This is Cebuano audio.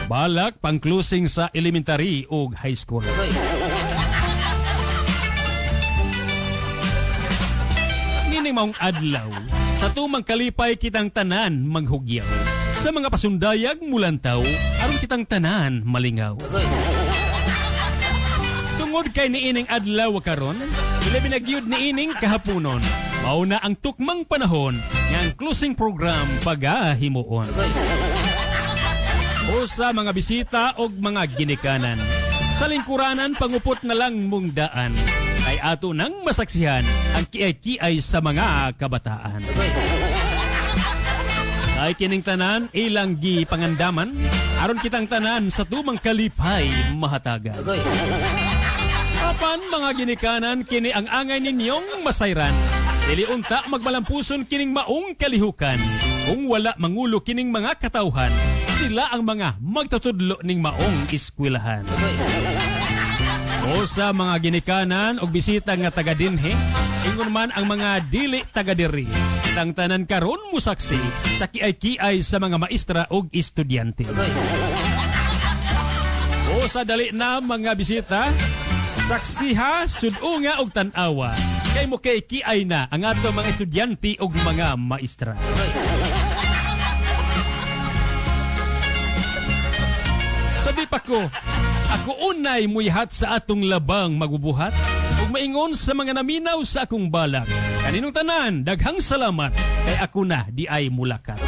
Balak pang-closing sa elementary ug high school. Nining maong adlaw, sa tumang kalipay kitang tanan manghugyaw. Sa mga pasundayag mulantaw, aron kitang tanan malingaw. Tungod kay niining adlaw karon, ilabi na gyud niining kahaponon. Mao na ang tukmang panahon nga ang closing program pagahimuon. O sa mga bisita og mga ginikanan, sa lingkuranan pangupot na lang mong daan. Kay ato nang masaksihan ang kiay-kiay sa mga kabataan. Kay kining tanan ilang gi pangandaman, aron kitang tanan sa tumang kalipay mahatagan. Apan mga ginikanan, kini ang angay ninyong masayran. Dili unta magmalampuson kining maong kalihukan. Kung wala mangulo kining mga katawhan, sila ang mga magtutudlo ning maong eskwelahan. O sa mga ginikanan og bisita nga taga dinhi, ingon man ang mga dili taga diri. Kitang tanan karon musaksi sa kiay-kiay sa mga maestra og estudyante. O sa dali na mga bisita, saksiha, sudunga og tan-awa. Kay mo kay kiay na ang ato mga estudyante og mga maestra. Sabi pa ko, ako unay muyhat sa atong labang magubuhat ug maingon sa mga naminaw sa akong balak. Kaninong tanan, daghang salamat kay ako na di ay mulakat.